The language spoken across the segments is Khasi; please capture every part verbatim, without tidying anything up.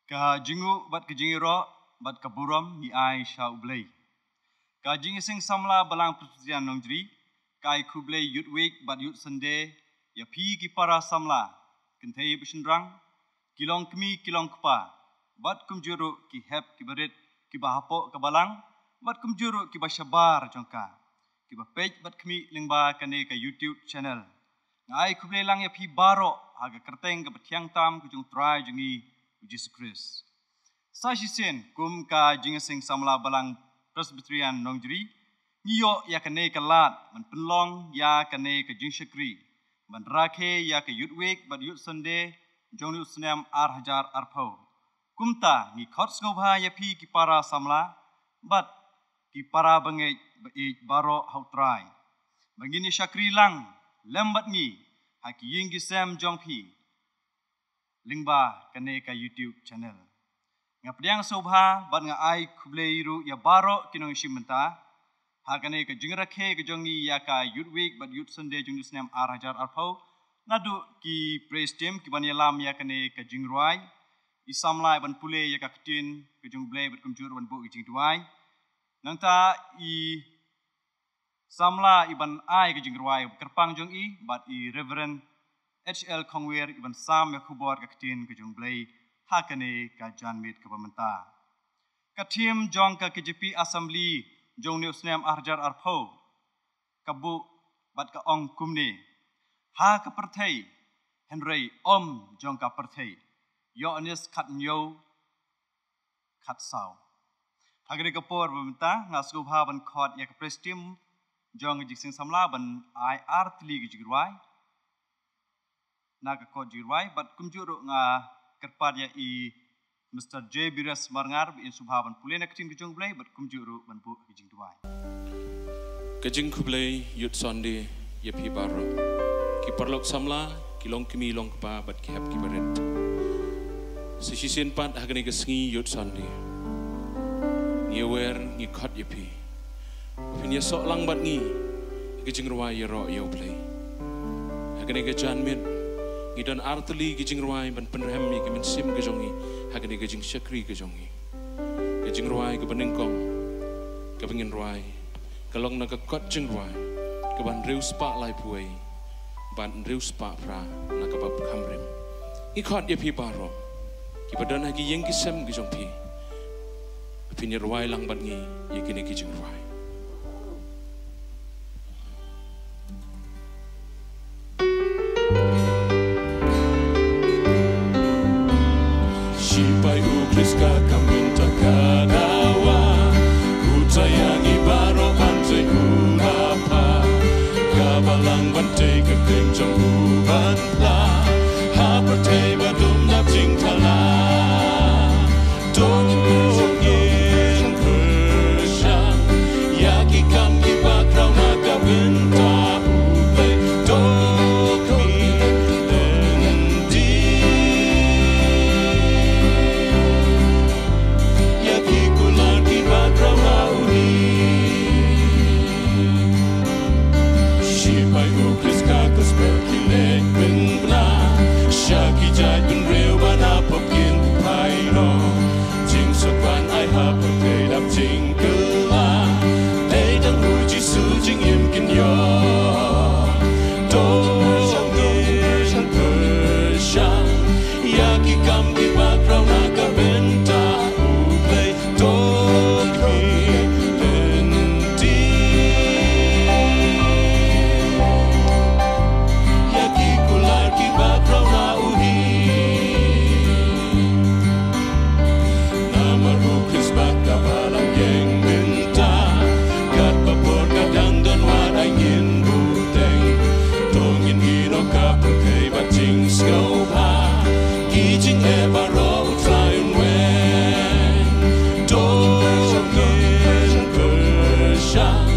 Ka jingnguh bad ka jingïaroh bad ka burom ngi ai sha U Blei. Ka Jingïaseng Samla Balang Presbyterian Nongjri ka ai khublei Youth Week bad Youth Sunday ïa phi ki para samla, kynthei bad shynrang, ki longkmie ki longkpa, bad kumjuh ruh ki hep ki barit kiba hapoh ka balang, bad kumjuh ruh kiba shabar jong ka, kiba peit bad khmih lyngba kane ka YouTube channel. Nga ai khublei lang ïa phi baroh ha ka kyrteng kaba thiang tam ka jong U Trai jong ngi U Jisu Khrist. Sa shisien kum ka Jingïaseng Samla Balang Presbyterian Nongjri, ngi ïoh ïa kane ka lad ban pynlong ïa kane ka jingshakri ban rakhe ïa ka Youth Week bad Youth Sunday jong une u snem ar hajar arphew. Kumta ngi khot sngewbha ïa phi ki para samla bad ki para bangeit ba ïeit baroh ha U Trai ba ngin ïa shakri lang lem bad ngi ha ki ïing ki sem jong phi lyngba kane ka YouTube channel. Nga pdiang sngewbha bad nga ai khublei ruh ïa baroh ki nongshim bynta ha kane ka jingrakhe ka jong ngi ïa ka Youth Week bad Youth Sunday jong u snem ar hajar arphew, naduh ki praise team kiban ïalam ïa kane ka jingrwai, i samla iban pule ïa ka ktien ka jong U Blei bad kumjuh ruh ban buh ka jingduwai. Nangta i samla iban ai ka jingrwai kyrpang jong i bad i Reverend H L Khongwir iban sam ïa ka khubor ka ktien ka jong U Blei ha kane ka janmiet kaba mynta. Ka theme jong ka K J P Assembly jong une u snem ar hajar arphew ka buh bad ka ong kumne: Ha ka pyrthei, hynrei ym jong ka pyrthei. Ïoannis khathynñiew, khatsaw. Ha kane ka por ba mynta nga sngewbha ban khot ïa ka praise team jong ka Jingïaseng Samla ban ai ar tylli ki jingrwai na ka kot jingrwai, bad kumjuh ruh nga kyrpad ïa i Mister J Bires Marngar ba in sngewbha ban pule na ka ktien ka jong U Blei bad kumjuh ruh ban buh ka jingduwai. Ka jingkhublei Youth Sunday ïa phi baroh, ki paralok samla, ki longkmie longkpa bad ki hep ki barit. Sa shisien pat ha kane ka sngi Youth Sunday, ngi wer ngi khot ïa phi phin ïasoh lang bad ngi ha ka jingrwai ïaroh ïa U Blei. Ha kane ka janmiet ngi don ar tylli ki jingrwai ban pynrhem ïa ka mynsiem ka jong ngi ha kane ka jingshakri ka jong ngi. Ka jingrwai kaba nyngkong kaba ngin rwai ka long na ka kot jingrwai kaba hynriew spah laiphew wei bad hynriew spah phra na ka bab kham rim. Ngi khot ïa phi baroh kiba don ha ki ïing ki sem ki jong phi, phin ïa rwai lang bad ngi ïa kine ki jingrwai. Shipai U Khrist ka kam mynta ka dawa, u trai ïa ngi baroh ban trei u ha pha. Ka balang ban tei ka kyrteng jong u ban pla ha pyrthei ba dum dap jingthala. To ngin pyrshang ïa ki kam kiba khraw na ka bynta U Blei. To khmih lynti ïa ki kular kiba khraw na u hi. Shipai U Khrist ka gospel ki leit pynbna sha ki jaitbynriew ba na pop kin phai noh. Jingsuk ban ai ha pyrthei dap jingkylla, dei tang U Jisu jingim kin ïoh. To ngin pyrshang ïa ki kam kiba khraw na ka bynta U Blei. To khmih lynti ïa ki kular kiba khraw na u hi. Namar U Khrist bad ka balang ïeng mynta, katba por ka dang don wat ai ngin bteng. To ngin ïehnoh ka pyrthei bad jingsngewbha, ki jingeh baroh U Trai un wen. To ngin pyrshang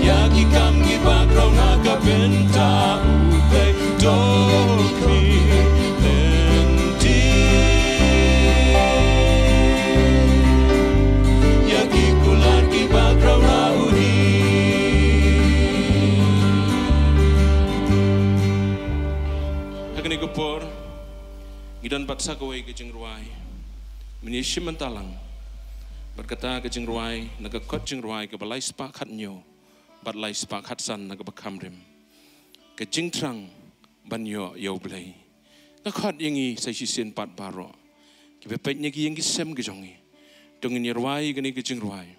ïa ki kam kiba khraw na ka bynta U Blei. To khmih lynti ïa ki kular kiba khraw na u hi. Ha kane ka por ngi don pat sa kawei ka jingrwai. Mynta shim bynta lang bad kata ka jingrwai na ka kot jingrwai kaba lai spah khat hynñiew bad lai spah khat san na kaba kham rim. Ka jingthrang ban ïoh ïa U Blei. Nga khot ïa ngi sa shisien pat baroh kiba peit na ki ïing ki sem ki jong ngi. To ngin ïa rwai kane ka jingrwai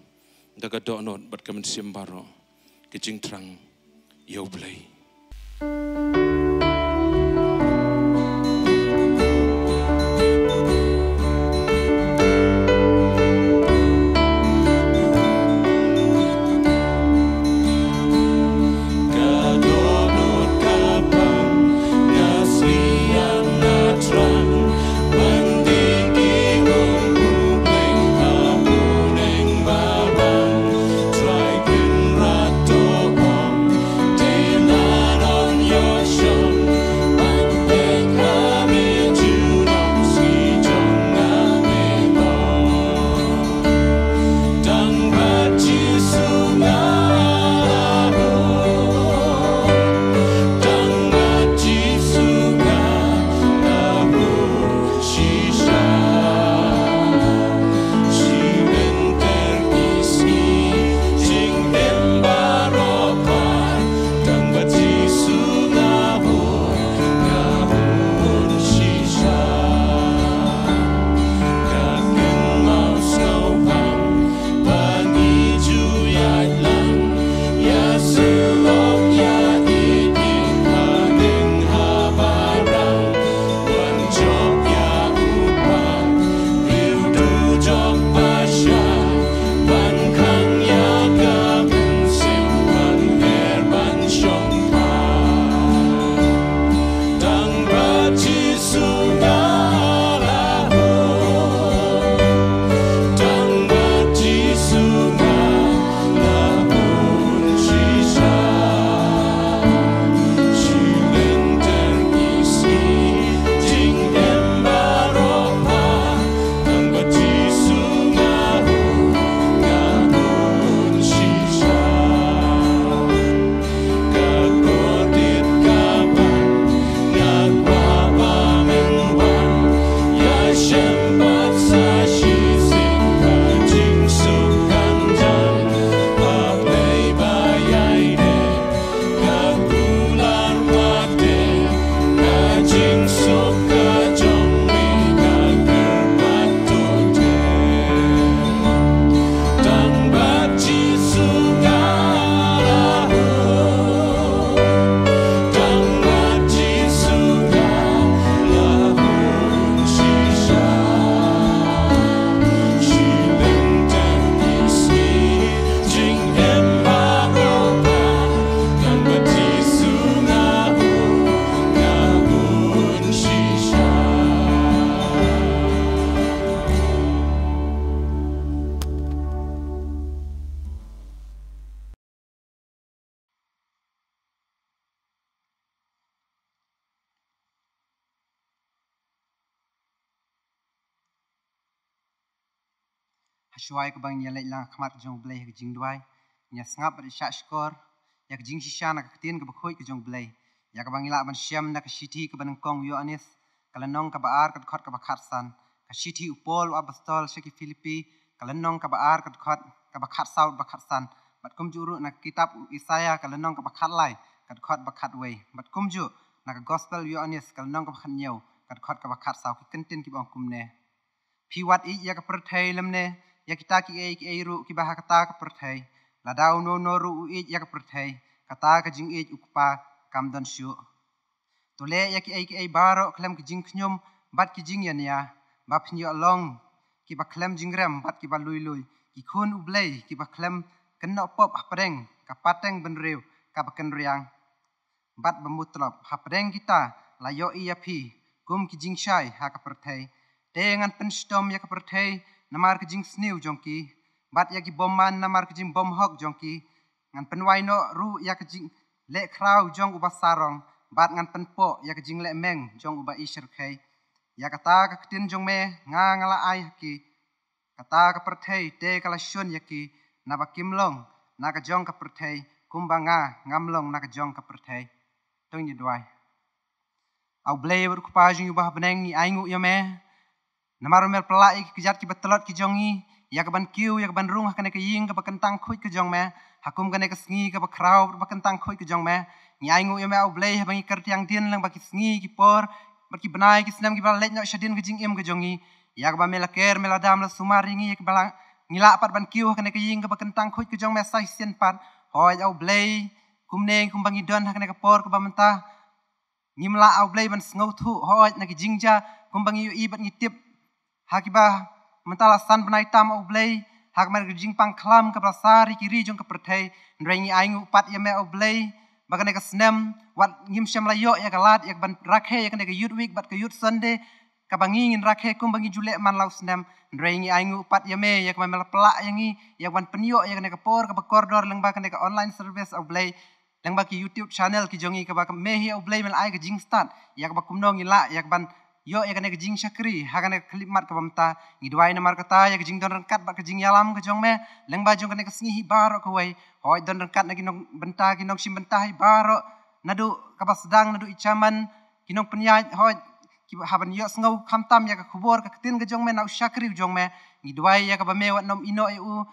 da ka dohnud bad ka mynsiem baroh. Ka jingthrang ïa U Blei. Hashwa ïa kaba ngin ïa leit lang ha khmat ka jong U Blei ha ka jingduwai, ngin ïa sngap bad ïa shah shkor ïa ka jingshisha na ka ktien kaba khuid ka jong U Blei, ïa kaba ngi lah ban shem na ka shithi kaba nyngkong u Ïoannis, ka lynnong kaba ar, ka dkhot kaba khatsan, ka shithi u Paul u apostol sha ki Philippi, ka lynnong kaba ar, ka dkhot kaba khatsaw bad khatsan, bad kumjuh ruh na ka kitab u Isaïah, ka lynnong kaba khatlai, ka dkhot ba khatwei, bad kumjuh na ka gospel u Ïoannis, ka lynnong kaba khathynñiew, ka dkhot kaba khatsaw. Ki kyntien kiba ong kumne: Phi wat ïeit ïa ka pyrthei lymne ïa kita kiei kiei ruh kiba ha kata ka pyrthei. Lada uno uno ruh u ïeit ïa ka pyrthei, kata ka jingïeit u Kpa kam don shuh. To leh ïa kiei kiei baroh khlem ki jingkhñium bad ki jingïania, ba phin ïoh long kiba khlem jingrem bad kiba lui lui, ki khun U Blei kiba khlem kynnoh pop hapdeng ka pateng bynriew kaba kynriang bad ba mutlop. Hapdeng kita la ïohi ïa phi kum ki jingshai ha ka pyrthei. Te ngan pynshitom ïa ka pyrthei namar ka jingsniew jong ki, bad ïa ki bymman namar ka jingbymhok jong ki. Ngan pynwai noh ruh ïa ka jingleh khraw jong uba sarong, bad ngan pynpoh ïa ka jingleh meng jong uba ishyrkhei. Ïa kata ka ktien jong me nga, nga la ai ha ki. Kata ka pyrthei te ka la shun ïa ki, naba kim long na ka jong ka pyrthei, kumba nga ngam long na ka jong ka pyrthei. To ngin ïa duwai. A U Blei bad U Kpa jong ngi uba ha bneng, ngi ainguh ïa me Namar ba me la pyllait ïa ki kjat kiba tlot ki jong ngi, ïa kaban kiew, ïa kaban rung ha kane ka ïing kaba kyntang khuid ka jong me, ha kum kane ka sngi kaba khraw, kaba kyntang khuid ka jong me. Ngi ainguh ïa me, A U Blei, haba ngi kyrtiang dien lyngba ki sngi, ki por, bad ki bnai, ki snem kiba la leit noh shadien ka jingim ka jong ngi. Ïa kaba me la ker, me la dam, la sumar ïa ngi, ïa kaba la ngi lah pat ban kiew ha kane ka ïing kaba kyntang khuid ka jong me sa shisien pat. Hooid A U Blei, kumne kumba ngi don ha kane ka por kaba mynta, ngim lah A U Blei ban sngewthuh, hooid na ki jingjia kumba ngi ïohi bad ngi tip. Ha kiba mynta la san bnai tam A U Blei, ha kaba ka jingpang khlam kaba la sar ïa ki ri jong ka pyrthei, hynrei ngi ainguh pat ïa me A U Blei, ba kane ka snem, wat ngim shym la ïoh ïa ka lad, ïa kaban rakhe ïa kane ka Youth Week bad ka Youth Sunday, kaba ngi ngin rakhe kumba ngi ju leh man la u snem, hynrei ngi ainguh pat ïa me, ïa kaba me la pyllait ïa ngi, ïa kaban pynïoh ïa kane ka por kaba kordor lyngba kane ka online service A U Blei, lyngba ki YouTube channel ki jong ngi kaba ka me hi A U Blei me la ai ka jingstad, ïa kaba kumno ngi lah, ïa kaban ïoh ïa kane ka jingshakri, ha kane ka khyllipmat kaba mynta, ngi duwai namar kata, ïa ka jingdon ryngkat bad ka jingïalam ka jong me, lyngba jong kane ka sngi hi baroh kawei, hooid don ryngkat na ki nongbynta, ki nongshim bynta hi baroh, naduh kaba sdang, naduh i chairman, ki nongpynïaid, hooid, kiba haban ïohsngew khamtam ïa ka khubor ka ktien ka jong me na u shakri u jong me, ngi duwai ïa kaba me wat nym ïehnoh ïa u,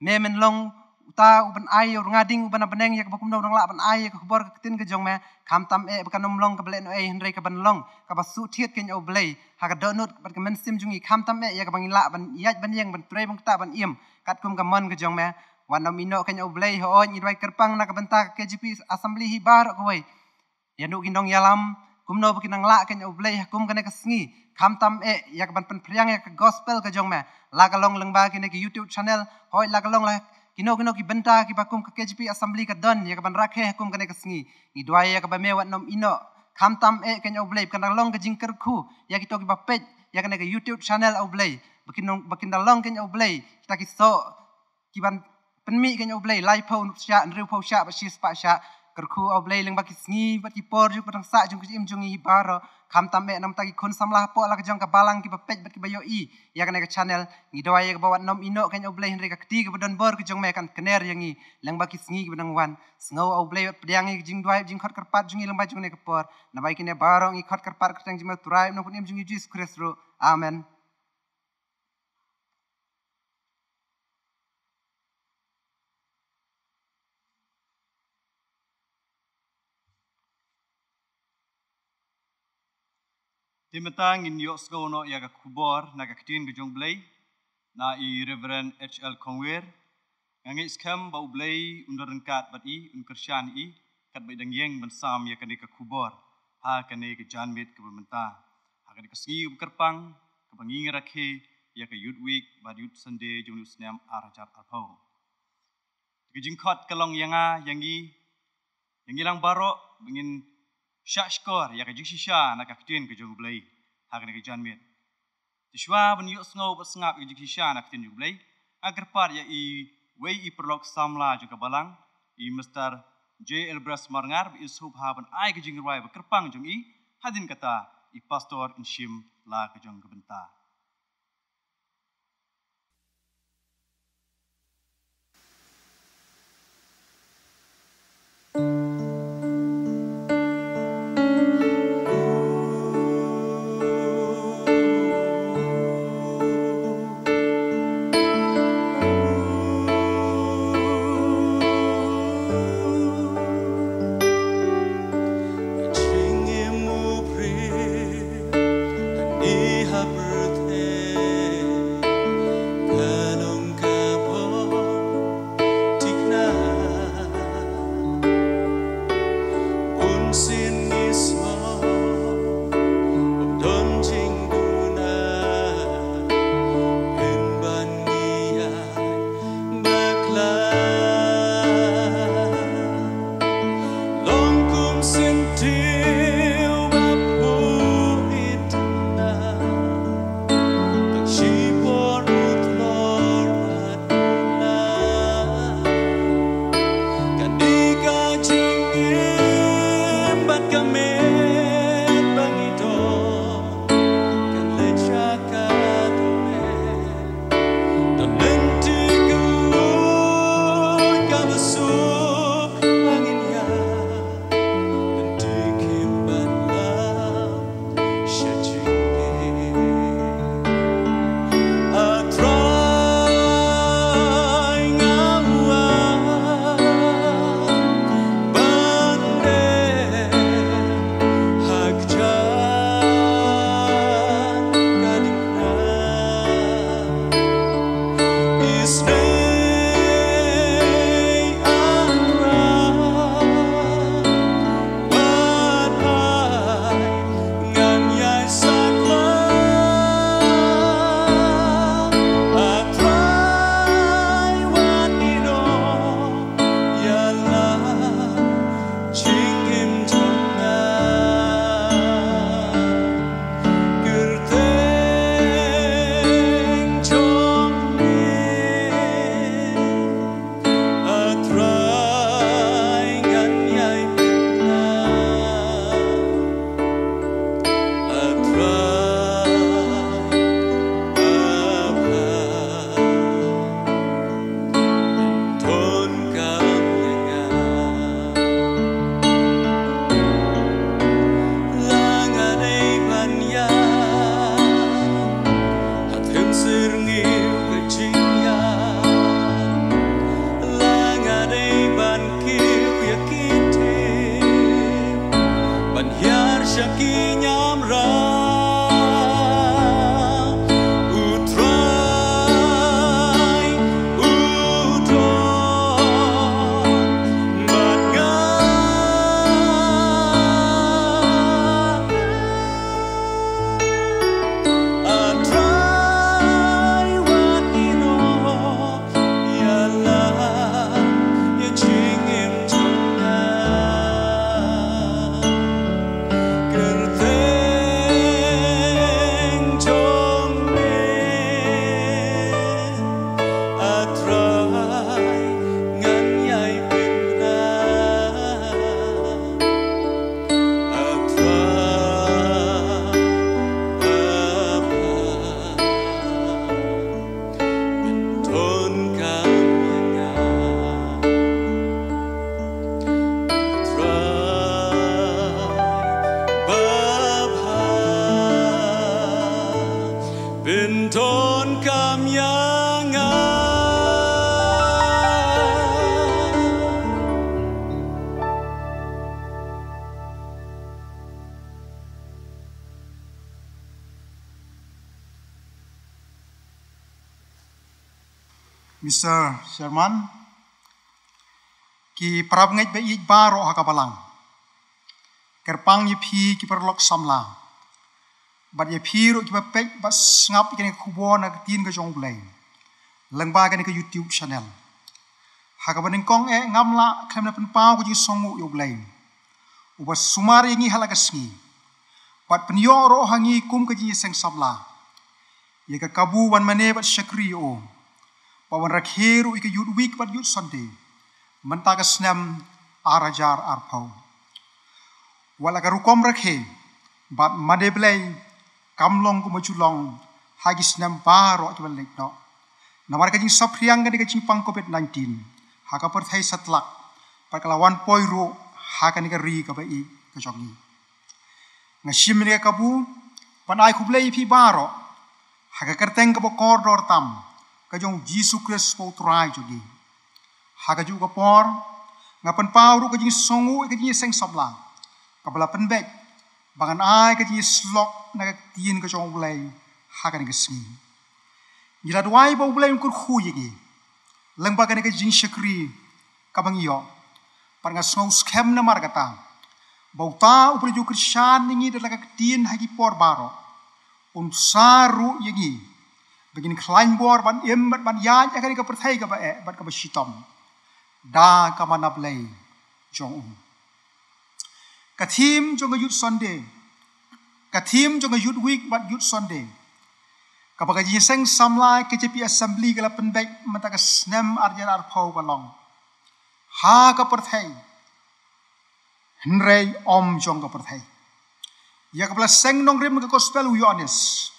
me men long uta uban ai ïa u rnga ding uba na bneng ïa kaba kumno u nang lah ban ai ïa ka khubor ka ktien ka jong me, khamtam eh ba kan nym long kaba lehnohei hynrei kaban long kaba suk thied kein A U Blei, ha ka dohnud bad ka mynsiem jong ngi khamtam eh ïa kaba ngi lah ban ïaid ban ïeng ban trei ban ktah ban im, katkum ka mon ka jong me, wat nym ïehnoh kein A U Blei, hooid ngi duwai kyrpang na ka bynta ka K J P Assembly hi baroh kawei. Ïa naduh ki nongïalam, kumno ba kin nang lah kein A U Blei, ha kum kane ka sngi, khamtam eh, ïa kaban pynphriang ïa ka gospel ka jong me, la ka long lyngba kine ki YouTube channel, hooid la ka long la, kino kino ki bynta kiba kum ka K J P Assembly ka don, ïa kaban rakhe ha kum kane ka sngi, ngi duwai ïa kaba me wat nym ïehnoh, khamtam eh kein A U Blei, ba kan da long ka jingkyrkhu, ïa kito kiba peit, ïa kane ka YouTube channel A U Blei, ba kin nang, ba kin da long kein A U Blei, kita ki soh, kiban pynmih kein A U Blei, laiphew shah, hynriewphew shah, bad shispah shah, kyrkhu A U Blei lyngba ki sngi, bad ki por, jong ka dang sah, jong ka jingim, jong ngi hi baroh, khamtam eh namar ki khun samla hapoh la ka jong ka balang kiba peit, bad kiba ïohi, ïa kane ka channel, ngi duwai ïa kaba wat nym ïehnoh kein A U Blei hynrei ka kti kaba don bor ka jong me kan kner ïa ngi, lyngba ki sngi kiba dang wan, sngew A U Blei bad pdiang ïa ka jingduwai, jingkhot kyrpad jong ngi lyngba jong kane ka por, naba ïa kine baroh ngi khot kyrpad kyrteng jong me u Trai, u Nongpynim jong ngi Jisu Khrist ruh, amen. Te mynta ngin ïohsngew noh ïa ka khubor na ka ktien ka jong U Blei, na i Reverend H L Kongwer. Nga ngeit skhem ba U Blei un don ryngkat bad i, un kyrshan i, katba i dang ïeng ban sam ïa kane ka khubor, ha kane ka janmiet kaba mynta, ha kane ka sngi kaba kyrpang, kaba ngi rakhe ïa ka Youth Week bad Youth Sunday jong u snem ar hajar arphew. Te ka jingkhot ka long ïa nga, ïa ngi, ïa ngi lang baroh, ba ngin shah shkor ïa ka jingshisha na ka ktien ka jong U Blei, ha kane ka janmiet. Te shuwa ban ïohsngew bad sngap ïa ka jingshisha na ka ktien jong U Blei, nga kyrpad ïa i wei i paralok samla jong ka balang, i Mister J L Bras Marngar, ba in sngewbha ban ai ka jingrwai ba kyrpang jong i, hadien kata, i pastor in shim la ka jong ka bynta. Jingim u briew, ani ha briew Mister Chairman, ki parabangeit ba ïeit baroh ha ka balang. Kyrpang ïa phi ki paralok samla. Bad ïa phi ruh ki ba peit bad sngap ïa kane ka khubor na ka ktien ka jong U Blei. Lyngba kane ka YouTube channel. Ha kaba nyngkong eh ngam lah khlem da pynpaw ka jingsngewnguh ïa U Blei. Uba sumar ïa ngi ha la ka sngi. Bad pynïoh ruh ha ngi kum ka jingïaseng samla. Ïa ka kabu ban mane bad shakri ïa u. Bad ban rakhe ruh ïa ka Youth Week bad Youth Sunday. Mynta ka snem ar hajar arphew. Wat la ka rukom rakhe bad mane Blei kam long kumba ju long ha ki snem baroh kiba leit noh. Namar ka jingsaphriang kane ka jingpang covid nineteen ha ka pyrthei satlak bad ka la wan poi ruh ha kane ka ri kaba ïeit ka jong ngi. Nga shim ïa ka kabu ban ai khublei ïa phi baroh ha ka kyrteng kaba kordor tam ka jong U Jisu Khrist ba U Trai jong ngi. Ha kajuh ka por nga pynpaw ruh ka jingsngewnguh ïa ka jingïaseng samla kaba la pynbeit ba ngan ai ka jingïasyllok na ka ktien ka jong U Blei ha kane ka sngi. Ngi la duwai ba U Blei un kyrkhu ïa ngi lyngba kane ka jingshakri kaba ngi ïoh. Bad nga sngew skhem namar kata ba uta uba la ju kyrshan ïa ngi da la ka ktien ha ki por baroh un bsa ruh ïa ngi ba ngin khlaiñ bor ban im bad ban ïaid ha kane ka pyrthei kaba eh bad kaba shitom da ka mana Blei jong u. Ka theme jong ka Youth Sunday, ka theme jong ka Youth Week bad Youth Sunday kaba ka jingïaseng samla K J P Assembly ka la pynbeit mynta ka snem ar hajar arphew ka long ha ka pyrthei hynrei ym jong ka pyrthei. Ïa kaba la seng nongrim ka Gospel u Ïoannis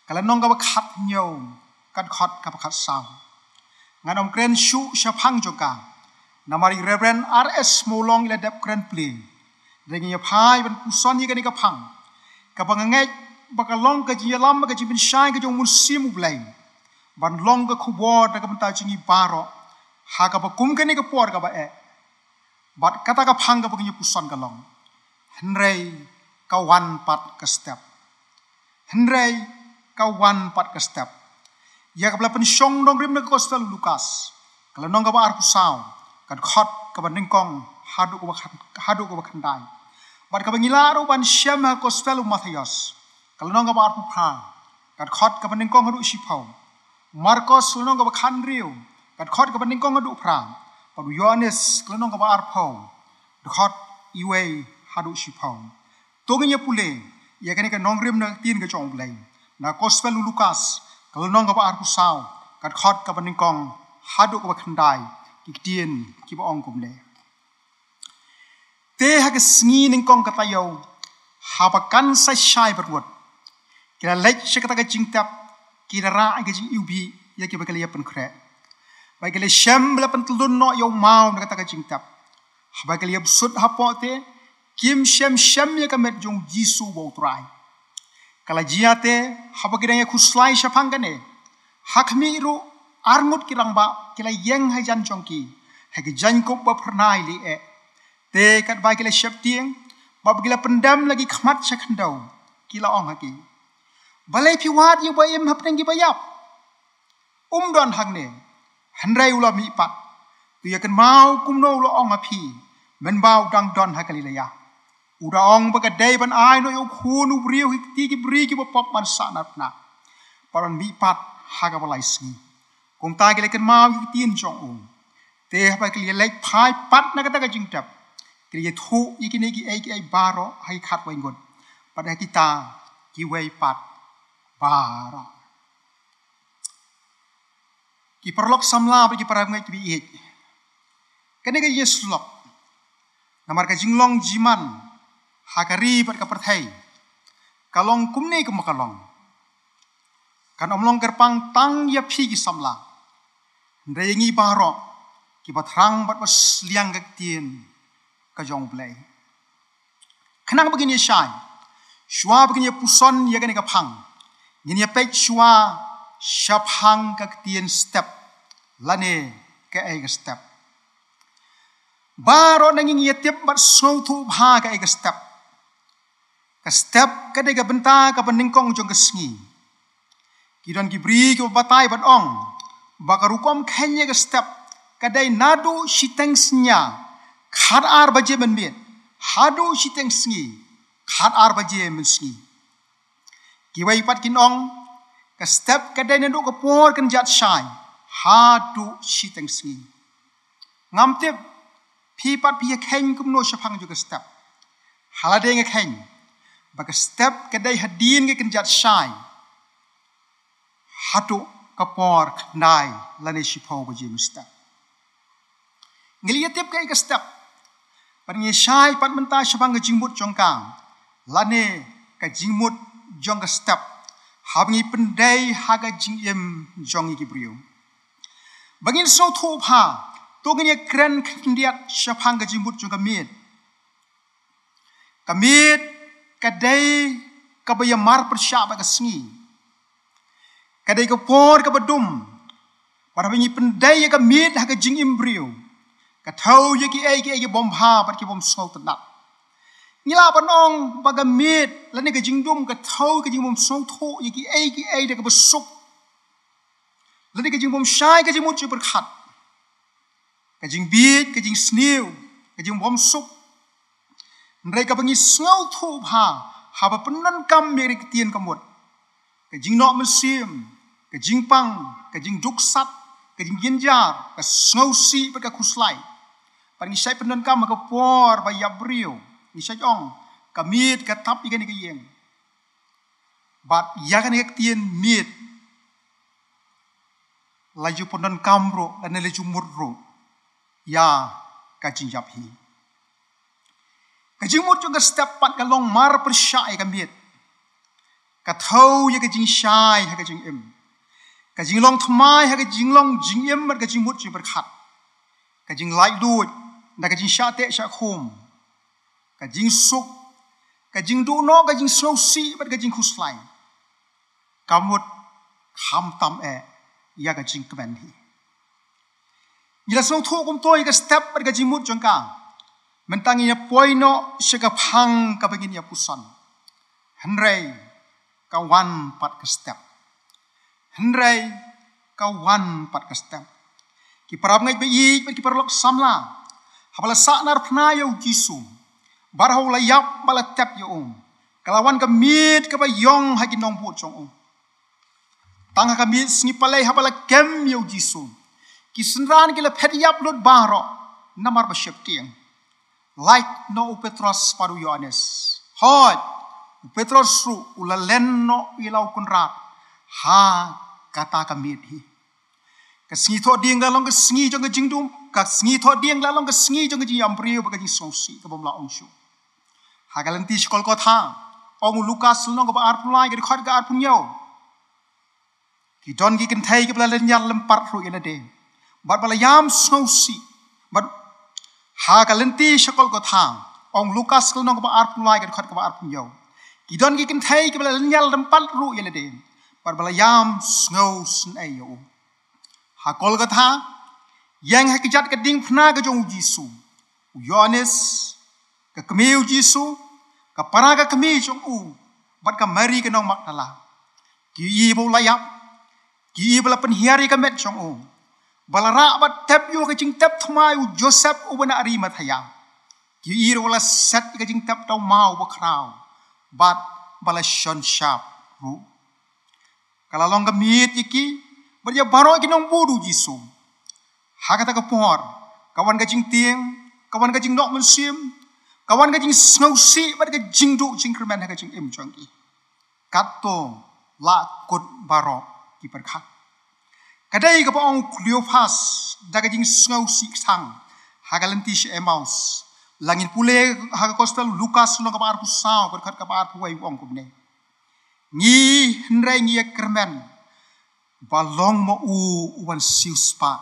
ka lynnong kaba khathynñiew, ka dkhot kaba khatsaw. Ngan ym kren shuh shaphang jong ka namar i Reverend R S Mawlong i la dep kren plie. Hynrei ngan ïa phai ban puson ïa kane ka phang kaba nga ngeit ba ka long ka jingïalam bad ka jingpynshai ka jong U Mynsiem U Blei ban long ka khubor na ka bynta jong ngi baroh ha kaba kum kane ka por kaba eh. Bad kata ka phang kaba ngin ïa puson ka long, hynrei ka wan pat ka step. Hynrei ka wan pat ka step. Ïa kaba la pynshong nongrim na ka Gospel u Lukas, ka lynnong kaba arphew saw, ka dkhot kaba nyngkong haduh kaba khan-, haduh kaba khyndai. Bad kaba ngi lah ruh ban shem ha ka Gospel u Mathaios, ka lynnong kaba arphew phra, ka dkhot kaba nyngkong haduh shiphew. Markos, ka lynnong kaba khathynriew, ka dkhot kaba nyngkong haduh phra. Bad u Ïoannis, ka lynnong kaba arphew, dkhot iwei haduh shiphew. To ngin ïa pule ïa kane ka nongrim na ka ktien ka jong U Blei na Gospel u Lukas, ka lynnong kaba arphew saw, ka dkhot kaba nyngkong haduh kaba khyndai. Ki ktien kiba ong kumne: Te ha ka sngi nyngkong ka taïew, haba kan sa shai bad ngut, ki la leit sha kata ka jingtep, ki la rah ïa ka jingiwbih ïa kiba ki la ïa pynkhreh. Bad ki la shem ba la pyntyllun noh ïa u maw na kata ka jingtep. Haba ki la ïa bsut hapoh te, kim shym shem ïa ka met jong u Jisu uba u Trai. Ka la jia te, haba ki dang ïa khuslai shaphang kane, ha khmih ruh arngut ki rangbah ki la ïeng hajan jong ki ha ki jaiñkup ba phyrnai leh eh. Te katba ki la sheptieng, ba ki la pyndem la ki khmat sha khyndew, ki la ong ha ki: Balei phi wad ïa uba im hapdeng kiba ïap? Um don hangne, hynrei u la mihpat. To ïa kynmaw kumno u la ong ha phi mynba u dang don ha Galilea. U da ong ba ka dei ban ai noh ïa u Khun u briew ha ki kti ki briew kiba pop ban sahnarphna, bad ban mihpat ha kaba lai sngi. Kumta ki la kynmaw ïa ki ktien jong u. Te haba ki la leit phai pat na kata ka jingtep, ki la ïathuh ïa kine kiei kiei baroh ha ki khatwei ngut bad ha kita kiwei pat baroh. Ki paralok samla bad ki parabangeit kiba ïeit, kane ka jingïasyllok namar ka jinglong jingman ha ka ri bad ka pyrthei ka long kumne kumba ka long. Kan ym long kyrpang tang ïa phi ki samla, hynrei ïa ngi baroh kiba thrang bad ba sliang ka ktien ka jong U Blei. Khnang ba ngin ïa shai, shuwa ba ngin ïa puson ïa kane ka phang, ngin ïa peit shuwa shaphang ka ktien step, lane kaei ka step. Baroh na ngi ngi ïa tip bad sngewthuh bha kaei ka step. Ka step ka dei ka bynta kaba nyngkong jong ka sngi. Ki don ki briew kiba batai bad ong ba ka rukom kheiñ ïa ka step ka dei naduh shiteng synñia khatar baje mynmiet haduh shiteng sngi khatar baje mynsngi. Kiwei pat kin ong ka step ka dei naduh ka por kynjat shai haduh shiteng sngi. Ngam tip phi pat phi ïa kheiñ kumno shaphang jong ka step. Halade nga kheiñ ba ka step ka dei hadien ka kynjat shai haduh ka por khyndai lane shiphew baje mynstep. Ngi la ïa tip kaei ka step, bad ngi shai pat mynta shaphang ka jingmut jong ka, lane ka jingmut jong ka step, haba ngi pyndei ha ka jingim jong ngi ki briew. Ba ngin sngewthuh bha, to ngin ïa kren khyndiat shaphang ka jingmut jong ka miet. Ka miet ka dei kaba ïa mar pyrshah bad ka sngi. Ka dei ka por kaba dum. Bad haba ngi pyndei ïa ka miet ha ka jingim briew, ka thew ïa kiei kiei kibym bha bad kibym sngewtynnat. Ngi lah ban ong ba ka miet lane ka jingdum ka thew ka jingbym sngewthuh ïa kiei kiei da kaba suk, lane ka jingbym shai ka jingmut jingpyrkhat, ka jingbieit, ka jingsniew, ka jingbymsuk. Hynrei kaba ngi sngewthuh bha haba pyndonkam ïa ka ktien ka mut, ka jingnoh mynsiem, ka jingpang, ka jingduksat, ka jingjynjar, ka sngewsih bad ka khuslai. Bad ngi shait pyndonkam ha ka por ba ïap briew, ngi shait ong, ka miet ka tap ïa kane ka ïing. Bad ïa kane ka ktien miet la ju pyndonkam ruh lane la ju mut ruh ïa ka jingïap hi. Ka jingmut jong ka step pat ka long mar pyrshah ïa ka miet. Ka thew ïa ka jingshai ha ka jingim, ka jinglong thymmai ha ka jinglong jingim bad ka jingmut jingpyrkhat, ka jinglaitluid na ka jingshah teh shah khum, ka jingsuk, ka jingduh noh, ka jingsngewsih bad ka jingkhuslai. Ka mut khamtam eh ïa ka jingkmen hi. Ngi la sngewthuh kumto ïa ka step bad ka jingmut jong ka, mynta ngin ïa poi noh sha ka phang kaba ngin ïa puson. Hynrei ka wan pat ka step. Hynrei ka wan pat ka step. Ki para bangeit ba ïeit bad ki paralok samla, haba la sahnarphna ïa u Jisu, bad haba la ïap bad la tep ïa u, ka la wan ka miet kaba ïong ha ki nongbud jong u. Tang ha ka miet sngi Palei haba la kem ïa u Jisu, ki synran ki la phet ïap lut baroh namar ba sheptieng. Lait noh u Petros bad u Ïoannis. Hooid, u Petros ruh u la len noh ïa la u Kynrad ha kata ka miet hi. Ka sngi Thohdieng la long ka sngi jong ka jingdum, ka sngi Thohdieng la long ka sngi jong ka jingïam briew bad ka jingsngewsih kaba ym lah ong shuh. Ha ka lynti sha Kolkotha, ong u Lukas lynnong kaba arphew lai ka dkhot ka arphew hynñiew, ki don ki kynthei kiba la lynñiar lympat ruh ïa lade, bad ba la ïam sngewsih. Bad ha ka lynti sha Kolkotha, ong Lukas lynnong kaba arphew lai ka dkhot kaba arphew hynñiew, ki don ki kynthei kiba la lynñiar lympat ruh ïa lade, bad ba la ïam sngewsynei ïa u. Ha Kolkotha, ïeng ha ka jait ka diengphna ka jong u Jisu, u Ïoannis, ka kmie u Jisu, ka para ka kmie jong u, bad ka Mari ka nong Magdala, ki ïohi ba u la ïap, ki ïohi ba la pynhiar ïa ka met jong u, ba la rah bad tep ïa u ha ka jingtep thymmai u Joseph uba na Arimathea, ki ïohi ruh ba la set ïa ka jingtep tawmaw bakhraw, bad ba la shon shap ruh. Ka la long ka miet ïa ki bad ïa baroh ki nongbud u Jisu. Ha kata ka por, ka wan ka jingtieng, ka wan ka jingnoh mynsiem, ka wan ka jingsngewsih bad ka jingduh jingkyrmen ha ka jingim jong ki. Katto la kut baroh ki pyrkhat. Ka dei kaba ong u Kleopas da ka jingsngewsih kthang ha ka lynti sha Emmaus. Lada ngin pule ha ka Gospel Lukas lynnong kaba arphew saw ka dkhot kaba arphew wei, u ong kumne: Ngi hynrei ngi ïakyrmen ba long ma u u wan siewspah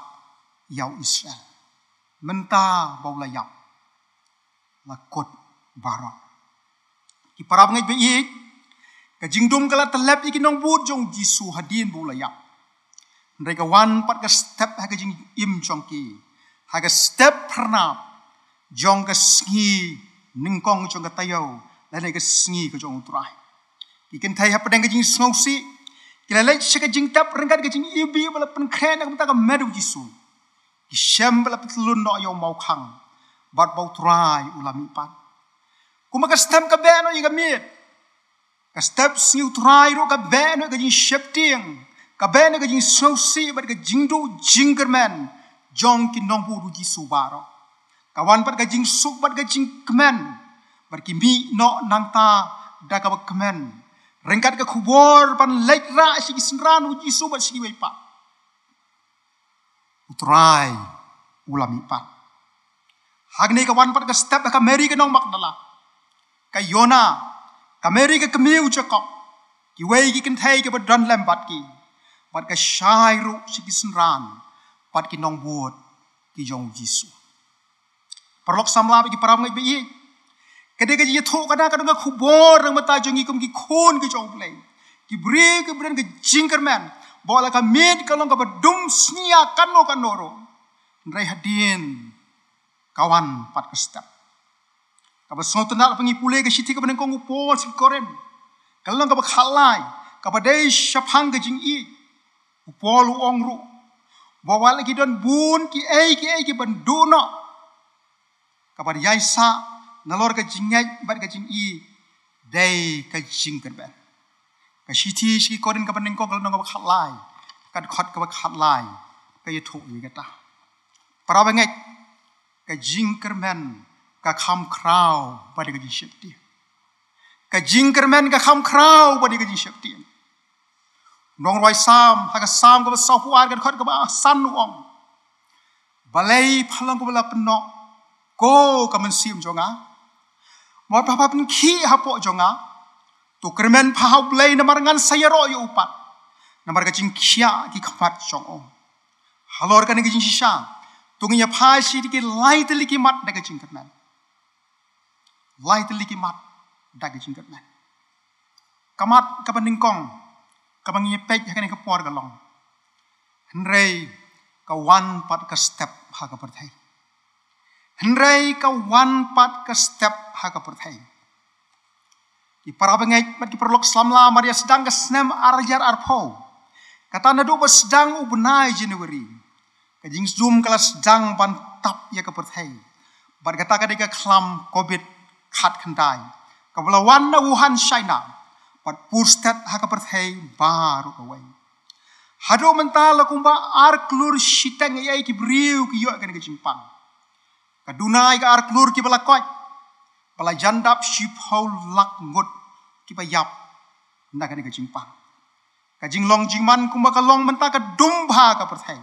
ïa u Israel. Mynta ba u la ïap, la kut baroh. Ki para bangeit ba ïeit, ka jingdum ka la tyllep ïa ki nongbud jong u Jisu hadien ba u la ïap. Hynrei ka wan pat ka step ha ka jingim jong ki, ha ka step phyrnap jong ka sngi nyngkong jong ka taïew, lane ka sngi ka jong u Trai. Ki kynthei hapdeng ka jingsngewsih, ki la leit sha ka jingtep ryngkat ka jingïohi ba la pynkhreh na ka bynta ka met u Jisu. Ki shem ba la pyntlun noh ïa u mawkhang, bad ba u Trai u la mihpat. Kumba ka step ka beh noh ïa ka miet, ka step sngi u Trai ruh ka beh noh ka jingsheptieng, ka beh noh ka jingsngewsih bad ka jingduh jingkyrmen jong ki nongbud u Jisu baroh. Ka wan bad ka jingsuk bad ka jingkmen, bad ki mih noh nangta da kaba kmen ryngkat ka khubor ban leit rah sha ki synran u Jisu bad sha kiwei pat. U Trai u la mihpat. Hangne ka wan pat ka step ha ka Mari ka nong Magdala, ka Yona, ka Mari ka kmie u Jakob, kiwei ki kynthei kiba don lem bad ki, bad ka shai ruh sha ki synran bad ki nongbud ki jong u Jisu. Paralok samla bad ki para bangeit ba ïeit, ka dei ka jingïathuh kane ka don ka khubor na ka bynta jong ngi kum ki khun ki jong u Blei, ki briew kiba don ka jingkyrmen, ba wat la ka miet ka long kaba dum snia kano kano ruh, hynrei hadien ka wan pat ka step. Kaba sngewtynnat, haba ngi pule ka shithi kaba nyngkong u Paul sha ki Korinth, ka lynnong kaba khatlai, kaba dei shaphang ka jingïeit, u Paul u ong ruh ba wat la ki don bun kiei kiei kiban duh noh, kaban ïaisah nalor ka jingngeit bad ka jingïeit dei ka jingkyrmen. Ka shithi sha ki Korinth kaba nyngkong, ka lynnong kaba khatlai, ka dkhot kaba khatlai, ka ïathuh ïa kata. Para bangeit, ka jingkyrmen ka kham khraw bad ka jingsheptieng. Ka jingkyrmen ka kham khraw bad ka jingsheptieng. Nongrwai Salm ha ka Salm kaba sawphew ar ka dkhot kaba san u ong: Balei pha long kaba la pynnoh, ko ka mynsiem jong nga? Mo pha, pha pynkhih hapoh jong nga? To kyrmen pha ha u Blei, namar ngan sa ïaroh ïa u pat, namar ka jingkhiah ki khmat jong u. Halor kane ka jingshisha, to ngin ïa phai sha ki lai tylli ki mat da ka jingkyrmen. Lai tylli ki mat da ka jingkyrmen. Ka mat kaba nyngkong kaba ngi peit ha kane ka por ka long: Hynrei ka wan pat ka step ha ka pyrthei. Hynrei ka wan pat ka step ha ka pyrthei. Ki para bangeit bad ki paralok samla, mar ïa sdang ka snem ar hajar arphew, Kata naduh ba sdang u bnai January, ka jingsdum ka la sdang ban tap ïa ka pyrthei. Bad kata ka dei ka khlam covid khatkhyndai, kaba la wan na Wuhan, China, bad pur stet ha ka pyrthei baroh kawei. Haduh mynta la kumba ar klur shiteng ïa ki briew ki ïoh kane ka jingpang. Ka duna ïa ka ar klur kiba la koit, ba la jan dap shiphew lak ngut kiba ïap na kane ka jingpang. Ka jinglong jingman kumba ka long mynta ka dum bha ka pyrthei.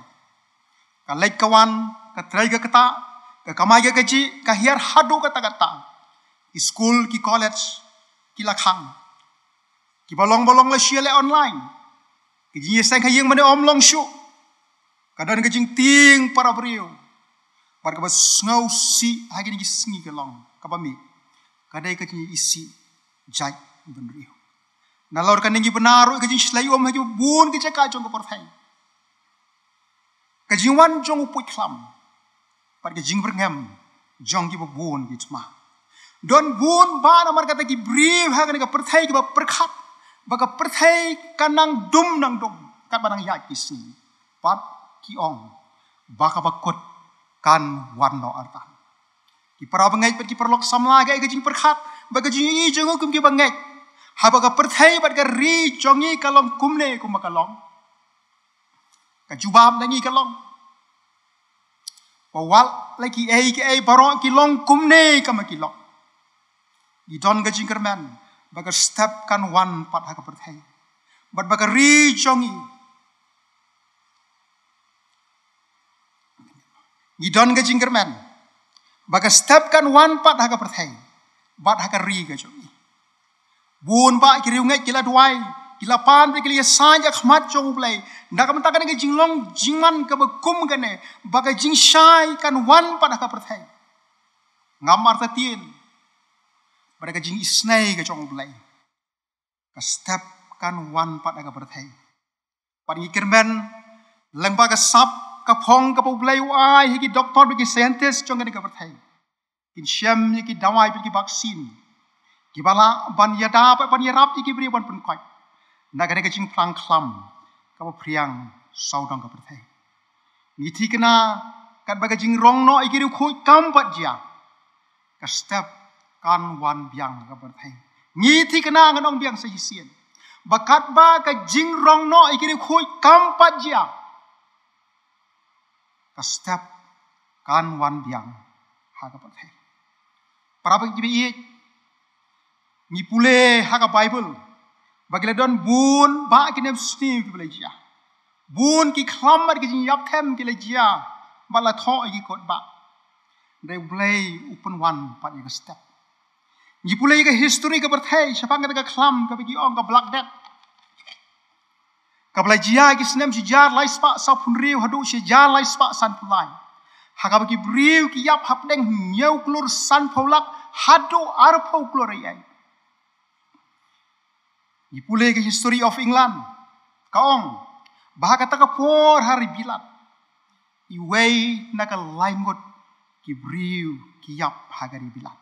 Ka leit ka wan, ka trei ka ktah, ka kamai ka kajih, ka hiar haduh katta katta. Ki skul, ki college ki la khang. Kiba long ba long la shu leh online. Ka jingïaseng ha ïing mane ym long shuh. Ka don ka jingtieng para briew. Bad kaba sngewsih ha kine ki sngi ka long kaba mih, ka dei ka jingïasih jait bynriew. Nalor kane ngi bna ruh ka jingshlei um ha kiba bun ki jaka jong ka pyrthei. Ka jingwan jong u puit khlam bad ka jingbyrngem jong kiba bun ki thma. Don bun ba namar kata ki briew ha kane ka pyrthei kiba pyrkhat ba ka pyrthei ka nang dum nang dum katba nang ïaid ki sngi. Bad ki ong ba kaba kut kan wan noh artat. Ki para bangeit bad ki paralok samla, kaei ka jingpyrkhat bad ka jingïohi jong u kum kiba ngeit? Haba ka pyrthei bad ka ri jong ngi ka long kumne kumba ka long, ka jubab na ngi ka long ba wat la kiei kiei baroh ki long kumne kumba ki long. Ngi don ka jingkyrmen ba ka step kan wan pat ha ka pyrthei bad ba ka ri jong ngi. Ngi don ka jingkyrmen ba ka step kan wan pat ha ka pyrthei bad ha ka ri ka jong ngi. Bun ba ki riewngeit ki la duwai, ki la pan, ki la ïasaid ha khmat jong U Blei na ka bynta kane ka jinglong jingman kaba kum kane, ba ka jingshai kan wan pat ha ka pyrthei. Ngam artatien ba da ka jingisynei ka jong U Blei ka step kan wan pat ha ka pyrthei. Pat ngi kyrmen lyngba ka sap ka phong kaba U Blei u ai ha ki doktor bad ki scientist jong kane ka pyrthei. Kin shem ïa ki dawai bad ki vaccine kiba lah ban ïada bad ban ïarap ïa ki briew ban pynkoit na kane ka jingphlang khlam kaba phriang sawdong ka pyrthei. Ngi thikna katba ka jingrong noh ïa ki riewkhuid kam pat jia, ka step kan wan biang ha ka pyrthei. Ngi thikna, ngan ong biang sa shisien ba katba ka jingrong noh ïa ki riewkhuid kam pat jia, ka step kan wan biang ha ka pyrthei. Para bangeit kiba ïeit, ngi pule ha ka Baibl ba ki la don bun ba ki nemsniew kiba la jia. Bun ki khlam bad ki jingïap them ki la jia ba la thoh ïa ki kot ba. Hynrei U Blei u pynwan pat ïa ka step. Ngi pule ïa ka history ka pyrthei shaphang kata ka khlam kaba ki ong ka Black Death, kaba la jia ki snem shi hajar lai spah sawphew hynriew haduh shi hajar lai spah sanphew lai, ha kaba ki briew ki ïap hapdeng hynñiew klur sanphew lak haduh arphew klur ïa. Ngi pule ka History of England, ka ong ba ha kata ka por ha ri Bilat, iwei na ka lai ngut ki briew ki ïap ha ka ri Bilat.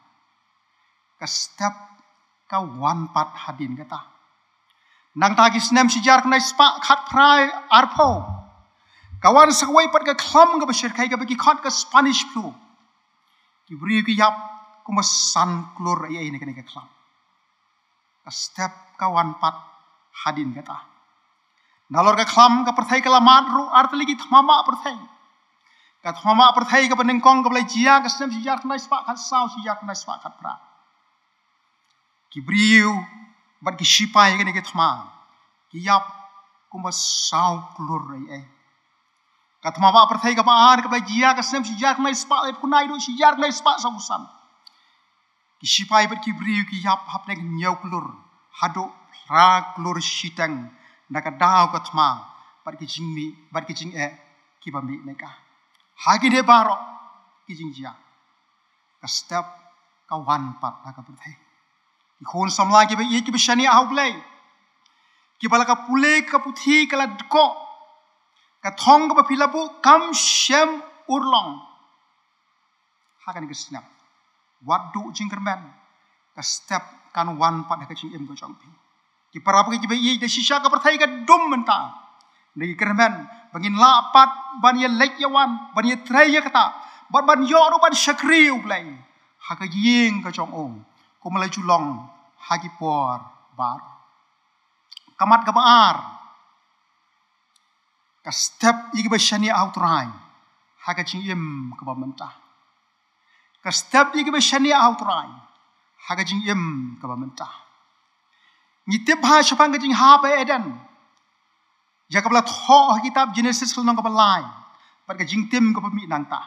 Ka step ka wan pat hadien kata. Nangta ki snem shi hajar khyndai spah khatphra arphew, ka wan sa kawei pat ka khlam kaba shyrkhei kaba ki khot ka Spanish flu. Ki briew ki ïap kumba san klur ïa ïa na kane ka khlam. Ka step ka wan pat hadien kata. Nalor ka khlam ka pyrthei ka la mad ruh artylli ki thma ba pyrthei. Ka thma ba pyrthei kaba nyngkong kaba la jia ka snem shi hajar khyndai spah khatsaw, shi hajar khyndai spah khatphra. Ki briew bad ki shipai kane ki thma ki ïap kumba saw klur ïa ïa. Ka thma ba pyrthei kaba ar kaba la jia ka snem shi hajar khyndai spah laiphew khyndai haduh shi hajar khyndai spah sawphew san. Ki shipai bad ki briew ki ïap hapdeng hynñiew klur haduh phra klur shiteng na ka daw ka thma bad ki jingmih bad ki jingeh kiba mih na ka. Ha kine baroh ki jingjia, ka step ka wan pat ha ka pyrthei. Ki khun samla kiba ïeit kiba shaniah ha U Blei, kiba la ka pule ka puthi ka la dkoh, ka thong kaba phi la buh kam shym urlong. Ha kane ka snem, wat duh jingkyrmen, ka step kan wan pat ha ka jingim ka jong phi. Ki para bangeit kiba ïeit, da shisha ka pyrthei ka dum mynta. Ngi kyrmen ba ngin lah pat ban ïa leit ïa wan, ban ïa trei ïa kata, ban ban ïoh ruh ban shakri U Blei ha ka ïing ka jong u, kum la ju long ha ki por baroh. Ka mat kaba ar, ka step ïa kiba shaniah ha U Trai ha ka jingim kaba mynta. Ka step ïa kiba shaniah ha U Trai ha ka jingim kaba mynta. Ngi tip ha shaphang ka jinghap ha Eden, ïa kaba la thoh ha kitab Genesis ka lynnong kaba lai, bad ka jingtim kaba mih nangta.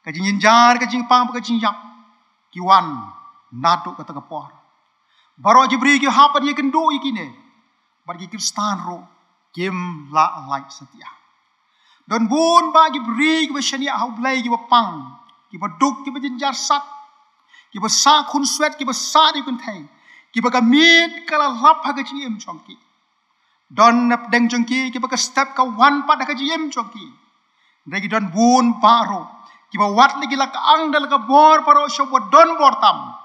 Ka jingjynjar, ka jingpang bad ka jingïap ki wan naduh kata ka por. Baroh ki briew ki hap ban ïakynduh ïa kine, bad ki Khristan ruh kim lah lait satia. Don bun bah ki briew kiba shaniah ha U Blei, kiba pang, kiba duk, kiba jynjar sat, kiba sah khunswet, kiba sah dei kynthei, kiba ka miet ka la lap ha ka jingim jong ki. Don na pdeng jong ki kiba ka step ka wan pat ha ka jingim jong ki. Hynrei ki don bun bah ruh kiba wat la ki la ka ang da la ka bor baroh shuh ba don bor tam,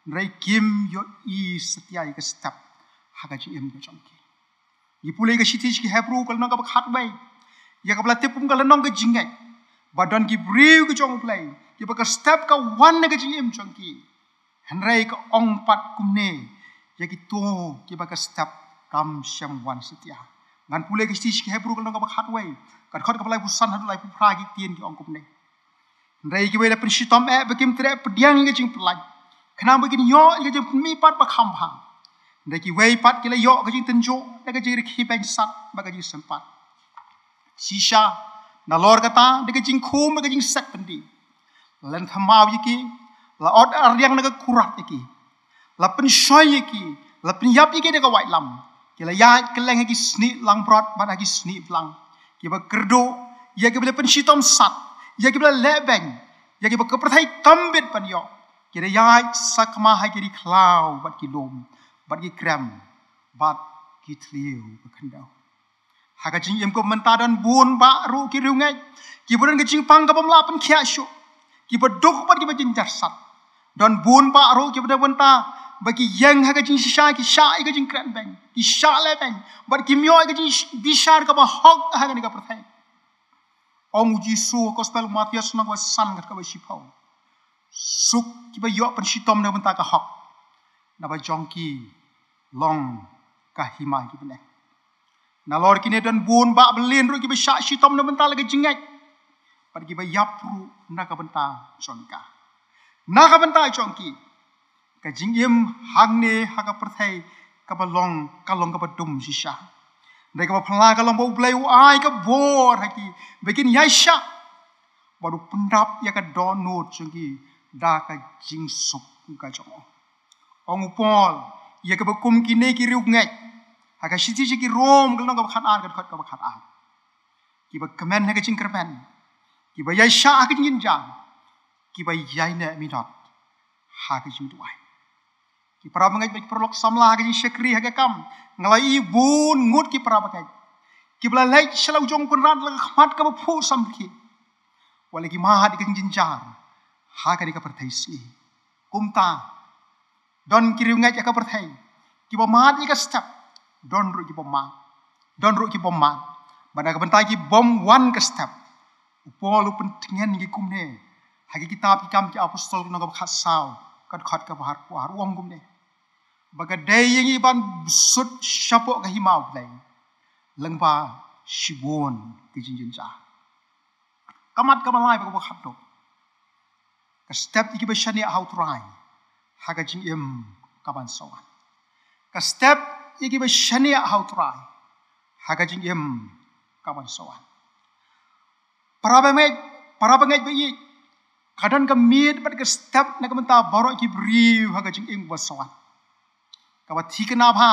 hynrei kim ïohi satia ïa ka step ha ka jingim ka jong ki. Ngi pule ka shithi sha ki Hebru ka lynnong kaba khatwei, ïa kaba la tip kum ka lynnong ka jingngeit, ba don ki briew ka jong U Blei kiba ka step ka wan ha ka jingim jong ki. Hynrei ka ong pat kumne ïa kito kiba ka step kam shym wan satia. Ngan pule ka shithi sha ki Hebru ka lynnong kaba khatwei, ka dkhot kaba laiphew san haduh laiphew phra, ki ktien ki ong kumne: Hynrei kiwei la pynshitom eh ba kim treh pdiang ïa ka jingpyllait, khnang ba kin ïoh ïa ka jingpynmihpat ba kham bha. Hynrei kiwei pat ki la ïoh ka jingtynjuh da ka jingrkhie beiñ sat bad ka jingsympat. Shisha, nalor kata, da ka jingkhum bad ka jingset byndi, la len thymmai ïa ki, la ot arliang na ka kurat ïa ki, la pynshoi ïa ki, la pynïap ïa ki da ka waitlam. Ki la ïaid kylleng ha ki snieh langbrot bad ha ki snieh blang, kiba kyrduh ïa kiba la pynshitom sat, ïa kiba la leh beiñ, ïa kiba ka pyrthei kam bit ban ïoh. Ki la ïaid sakma ha ki ri khlaw bad ki lum, bad ki krem, bad ki thliew ba khyndew. Ha ka jingim kaba mynta don bun bah ruh ki riewngeit kiba don ka jingpang ka bym lah pynkhiah shuh, kiba duk bad kiba jynjar sat. Don bun bah ruh kiba don bynta ba ki ïeng ha ka jingshisha, ki shah ïa ka jingkren beiñ, ki shah leh beiñ, bad kim ïoh ïa ka jingbishar kaba hok ha kane ka pyrthei. Ong U Jisu ha Gospel u Mathaios lynnong kaba san, dkhot kaba shiphew: Suk kiba ïoh pynshitom na ka bynta ka hok, naba jong ki long ka hima ki bneng. Nalor kine don bun bah byllien ruh kiba shah shitom na ka bynta la ka jingngeit, bad kiba ïap ruh na ka bynta jong ka, na ka bynta jong ki. Ka jingim hangne ha ka pyrthei kaba long, ka long kaba dum shisha. Hynrei kaba phylla ka long ba U Blei u ai ka bor ha ki ba kin ïaishah bad u pyndap ïa ka dohnud jong ki da ka jingsuk ka jong u. Ong u Paul ïa kiba kum kine ki riewngeit ha ka shithi sha ki Rom ka lynnong kaba khatar, ka dkhot kaba khatar: Kiba kmen ha ka jingkyrmen, kiba ïaishah ha ka jingjynjar, kiba ïaineh minot ha ka jingduwai. Ki para bangeit bad ki paralok samla, ha ka jingshakri ha ka kam, nga la ïohi bun ngut ki para bangeit kiba la leit sha la u jong u Kynrad la ka khmat kaba phuh samrkhie, wat la ki mad ïa ka jingjynjar ha kane ka pyrthei sngi. Kumta, don ki riewngeit ha ka pyrthei kiba mad ïa ka step, don ruh ki bym mad, don ruh ki bym mad. Bad na ka bynta ki bym wan ka step, u Paul u pyntngen ïa ki kumne ha ki kitab Ki Kam ki Apostol, lynnong kaba khatsaw, ka dkhot kaba arphew ar, u ong kumne: Ba ka dei ïa ngi ban sut shapoh ka hima U Blei lyngba shibun ki jingjynjar. Ka mat kaba lai bad kaba khatduh, ka step ïa kiba shaniah ha U Trai ha ka jingim ka ban sa wan. Ka step ïa kiba shaniah ha U Trai ha ka jingim ka ban sa wan. Para bangeit, para bangeit ba ïeit, ka don ka miet bad ka step na ka bynta baroh ki briew ha ka jingim ka ban sa wan. Kaba thikna bha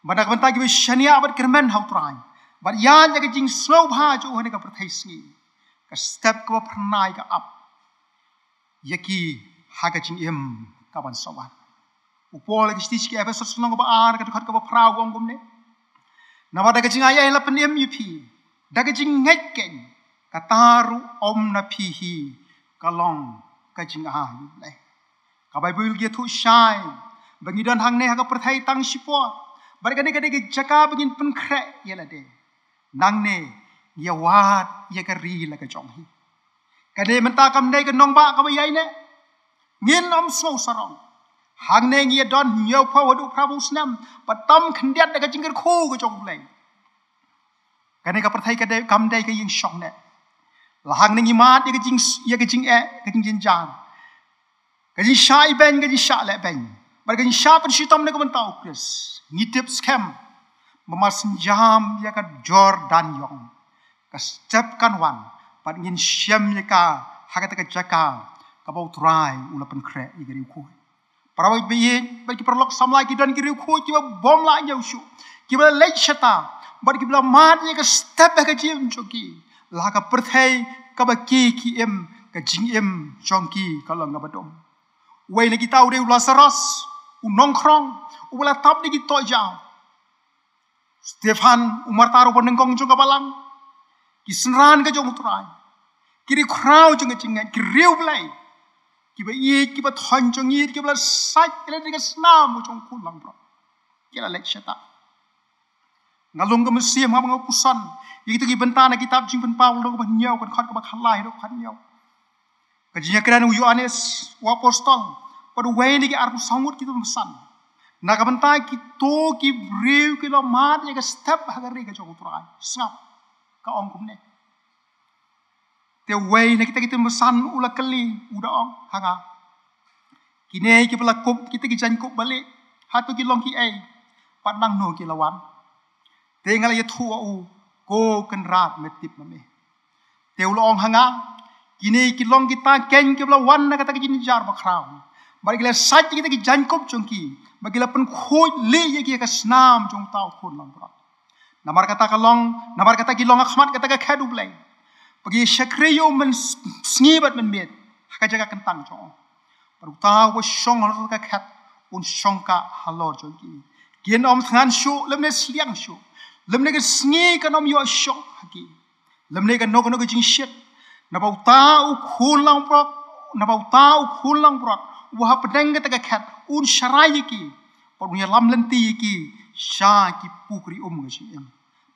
ba na ka bynta kiba shaniah bad kyrmen ha U Trai bad ïaid ïa ka jingsngewbha jong u ha kane ka pyrthei sngi, ka step kaba phyrnai ka ap ïa ki ha ka jingim ka ban sa wan. U Paul ha ka shithi sha ki Ephesos lynnong kaba ar, ka dkhot kaba phra, u ong kumne: Naba da ka jingai ei la pynim ïa phi da ka jingngeit keiñ, kata ruh ym na phi hi, ka long ka jingai U Blei. Ka Baibl ka ïathuh shai ba ngi don hangne ha ka pyrthei tang shipor, Bad kane ka dei ka jaka ba ngin pynkhreh ïa lade. Nangne ngi ïa wad ïa ka ri la ka jong hi. Kane mynta kam dei ka nongbah kaba ïaineh. Ngin ym sngew sarong. Hangne ngi ïa don hynñiewphew haduh phraphew snem, bad tam khyndiat da ka jingkyrkhu ka jong U Blei. Kane ka pyrthei ka dei, kam dei ka ïing shong neh. La hangne ngi mad ïa ka jing, ïa ka jingeh, ka jingjynjar, ka jingshah ibeiñ, ka jingshah lehbeiñ, bad ka jingshah pynshitom na ka bynta U Khrist. Ngi tip skhem ba mar shen jam ïa ka jor dan ïong, ka step kan wan, bad ngin shem ïa ka ha kata ka jaka kaba U Trai u la pynkhreh ïa ka riewkhuid. Para bangeit bad ki paralok samla, ki don ki riewkhuid kiba bym lah ñiew shuh, kiba la leit shata, bad kiba la mad ïa ka step ha ka jingim jong ki. La ka pyrthei kaba ki, ki im, ka jingim jong ki ka long kaba dum. Uwei na kita u dei u Lasaros, u nongkhrong, uba la tap da ki tohjaw. Stephan, u martar uba nyngkong jong ka balang, ki synran ka jong U Trai, ki riewkhraw jong ka jingngeit, ki riewblei, kiba ïeit, kiba thoiñ jong ïeit, kiba la sait ïa lade da ka snam jong U Khun langbrot, ki la leit shata. Nga lung ka mynsiem haba nga puson ïa kito ki bynta na kitab Jingpynpaw lynnong kaba hynñiew, ka dkhot kaba khatlai haduh khathynñiew. Ka jingïakren u Ïoannis u apostol bad uwei na ki arphew saw ngut ki tymmen basan na ka bynta kito ki briew ki la mad ïa ka step ha ka ri ka jong U Trai. Sngap, ka ong kumne. Te uwei na kita ki tymmen basan u la kylli, u da ong ha nga, kine kiba la kup kita ki jaiñkup balieh, hato ki long kiei, bad nangno ki la wan? Te nga la ïathuh ha u, ko Kynrad, me tip ma me. Te u la ong ha nga, kine ki long kita keiñ kiba la wan na kata ka jingjynjar bakhraw, bad ki la sait ïa kita ki jaiñkup jong ki, bad ki la pynkhuid lieh ïa ki ha ka snam jong uta U Khun langbrot. Namar kata ka long, namar kata ki long ha khmat kata ka khet U Blei, ba ki shakri ïa u mynsngi bad mynmiet ha ka jaka kyntang jong u. Bad uta uba shong halor ka khet un shongkah halor jong ki. Kin ym thngan shuh lymne sliang shuh, lymne ka sngi kan ym ïoh shong ha ki, lymne kano kano ka jingshit. Naba uta U Khun langbrot, naba uta U Khun langbrot uba hapdeng kata ka khet un sharai ïa ki, bad un ïalam lynti ïa ki sha ki pukri um ka jingim.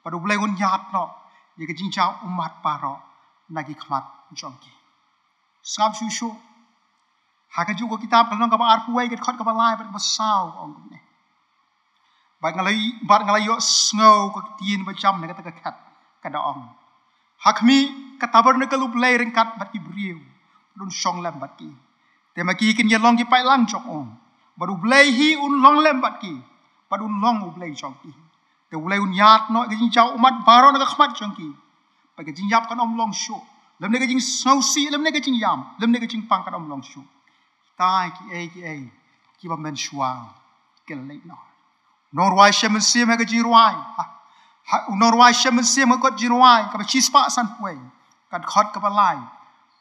Bad U Blei un ïaid noh ïa ka jingja ummat baroh na ki khmat jong ki. Sngap shuh shuh. Ha kajuh ka kitab ka lynnong kaba arphew wei, ka dkhot kaba lai bad kaba saw ka ong kumne. Bad nga la, bad nga la ïohsngew ka ktien ba jam na kata ka khet ka da ong, ha khmih, ka tabernakl U Blei ryngkat bad ki briew, bad un shong lem bad ki. Te ma ki kin ïa long ki paidlang jong u, bad U Blei hi un long lem bad ki, bad un long U Blei jong ki. Te U Blei un ïaid noh ïa ka jingja ummat baroh na ka khmat jong ki, bad ka jingïap kan ym long shuh, lymne ka jingsngewsih, lymne ka jingïam, lymne ka jingpang kan ym long shuh. Kita kiei kiei kiba mynshwa ki la leit noh. U nongrwai shem mynsiem ha ka jingrwai, ha, ha, u nongrwai shem mynsiem ha ka kot jingrwai kaba shispah sanphew wei, ka dkhot kaba lai,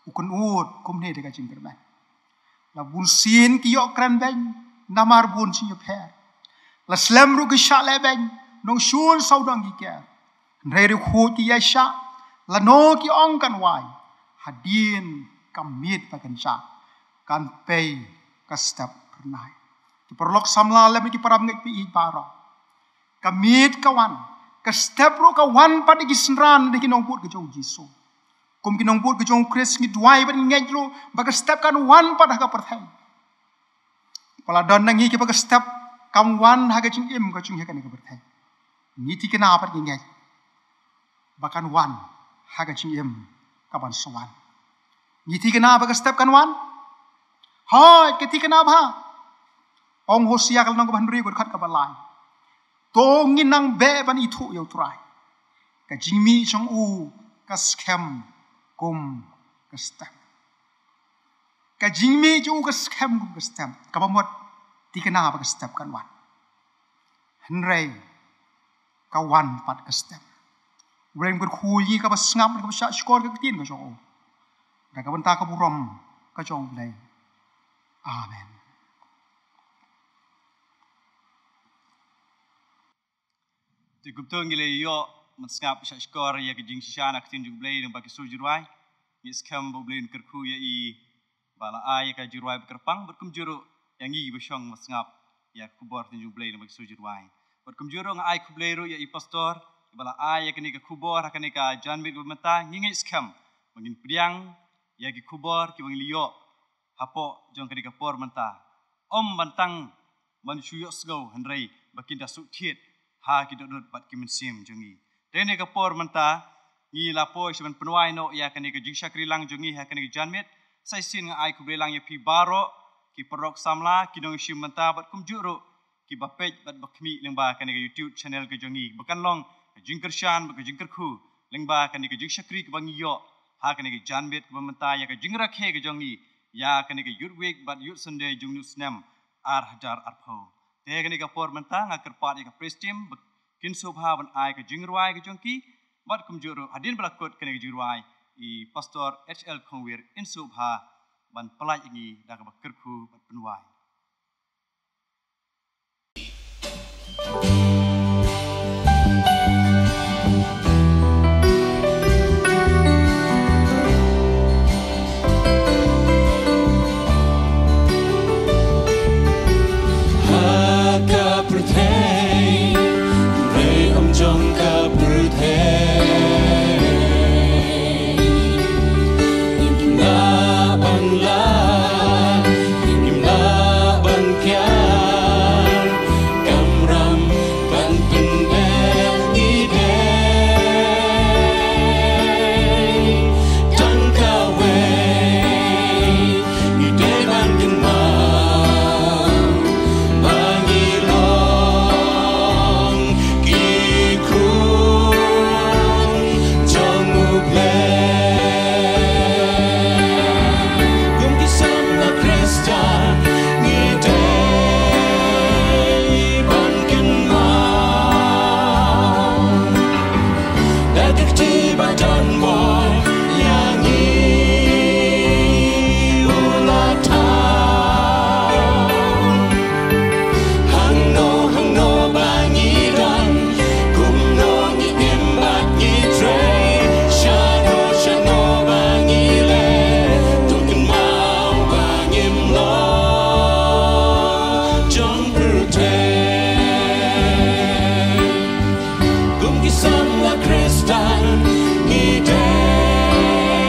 u kynnoh kumne da ka jingkyrmen. La bunsien ki ïoh kren beiñ namar bun jingïapher. La slem ruh ki shah leh beiñ, nongshun sawdong ki ker. Hynrei riewkhuid ki ïaishah, lano ki ong kan wai, hadien ka miet ba kynjah kan pei ka step phyrnai. Ki paralok samla lem ki para bangeit ba ïeit baroh, ka miet ka wan, ka step ruh ka wan pat ïa ki synran ne ki nongbud ka jong U Jisu. Kum ki nongbud ka jong U Khrist ngi duwai bad ngi ngeit ruh ba ka step kan wan pat ha ka pyrthei. Ba la don na ngi kiba ka step kam wan ha ka jingim ka jong ngi ha kane ka pyrthei, ngi thikna bad ngi ngeit ba kan wan ha ka jingim kaban sa wan. Ngi thikna ba ka step kan wan? Hooid, ka thikna bha. Ong Hosea ka lynnong kaba hynriew ka dkhot kaba lai, to ngin nang beh ban ithuh ïa U Trai. Ka jingmih jong u ka skhem kum ka step. Ka jingmih jong u ka skhem kum ka step. Kaba mut, thikna ba ka step kan wan. Hynrei ka wan pat ka step. U Blei un kyrkhu ïa ngi kaba sngap, kaba shah shkor ka ktien ka jong u, da ka bynta ka burom ka jong U Blei. Amen. Te kumta ngi la ïoh ban sngap shah shkor ïa ka jingshisha na ka ktien jong U Blei lyngba ki sur jingrwai. Ngi skhem ba U Blei un kyrkhu ïa i ba la ai ïa ka jingrwai ba kyrpang, bad kumjuh ruh ïa ngi ba shong ban sngap ïa ka khubor ka ktien jong U Blei lyngba ki sur jingrwai. Bad kumjuh ruh nga ai khublei ruh ïa i pastor, iba la ai ïa kane ka khubor, ha kane ka janmiet kaba mynta, ngi ngeit skhem ba ngin pdiang ïa ki khubor kiba ngi la ïoh hapoh jong kane ka por mynta. Ym ban tang ban shu ïohsngew hynrei ba kin da suk thied ha ki dohnud bad ki mynsiem jong ngi. Te kane ka por mynta ngi la poi sha ban pynwai noh ïa kane ka jingshakri lang jong ngi ha kane ka janmiet. Sa shisien nga ai khublei lang ïa phi baroh ki paralok samla, ki nongshim bynta bad kumjuh ruh kiba peit bad ba khmih lyngba kane ka YouTube channel ka jong ngi. Ba kan long ka jingkyrshan bad ka jingkyrkhu lyngba kane ka jingshakri kaba ngi ïoh ha kane ka janmiet kaba mynta ïa ka jingrakhe ka jong ngi ïa kane ka Youth Week bad Youth Sunday jong une u snem ar hajar arphew. Te kane ka por mynta nga kyrpad ïa ka praise team ba kin sngewbha ban ai ka jingrwai ka jong ki, bad kumjuh ruh hadien ba la kut kane ka jingrwai, i Pastor H L Khongwir in sngewbha ban pyllait ïa ngi da kaba kyrkhu bad pynwai. Ha ka pyrthei, hynrei ym jong ka pyrthei. Ngim lah ban lait, ngim lah ban kiar, kamram ban pyndep ngi dei tang kawei. Ngi dei ban kynmaw ba ngi long ki khun jong U Blei. Kum ki samla Khristan ngi dei ban kynmaw da ka kti ba don bor ïa ngi u la thaw. Hangno hangno ba ngi don, kumno ngi im bad ngi trei, shano shano ba ngi leh, to kynmaw ba ngim long jong pyrthei. Kum ki samla Khristan ngi dei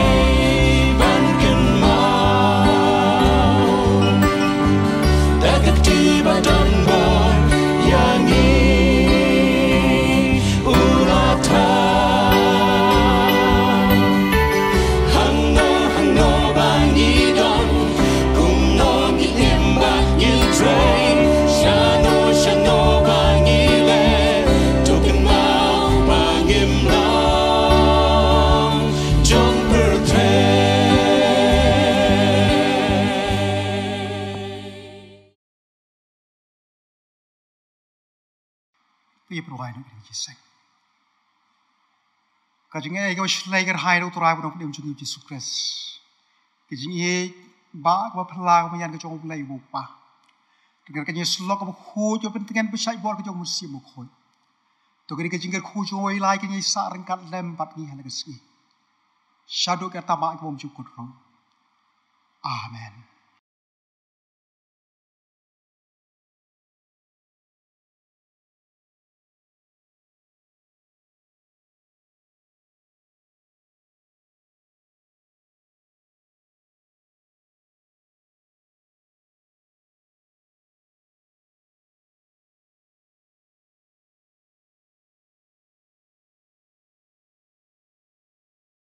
ban kynmaw da ka kti ba don bor ïa ngi u la thaw. Hangno hangno ba ngi don, kumno ngi im bad ngi trei, shano shano ba ngi leh, to kynmaw ba ngim long jong pyrthei. Phi pyrwai na ka jingïaseng. Ka jingïeit kaba shlei ka rhai na U Trai bad U Nongpynim jong ngi U Jisu Khrist. Ka jingïeit ba kaba phylla kaba maïan ka jong U Blei U Kpa. Ka jingïasyllok kaba khuid kaba pyntngen ba shait bor ka jong U Mynsiem Bakhuid. To kane ka jingkyrkhu jong U Blei kan ïai sah ryngkat lem bad ngi ha la ka sngi. Shaduh ka tama ka bym jukut ruh. Amen.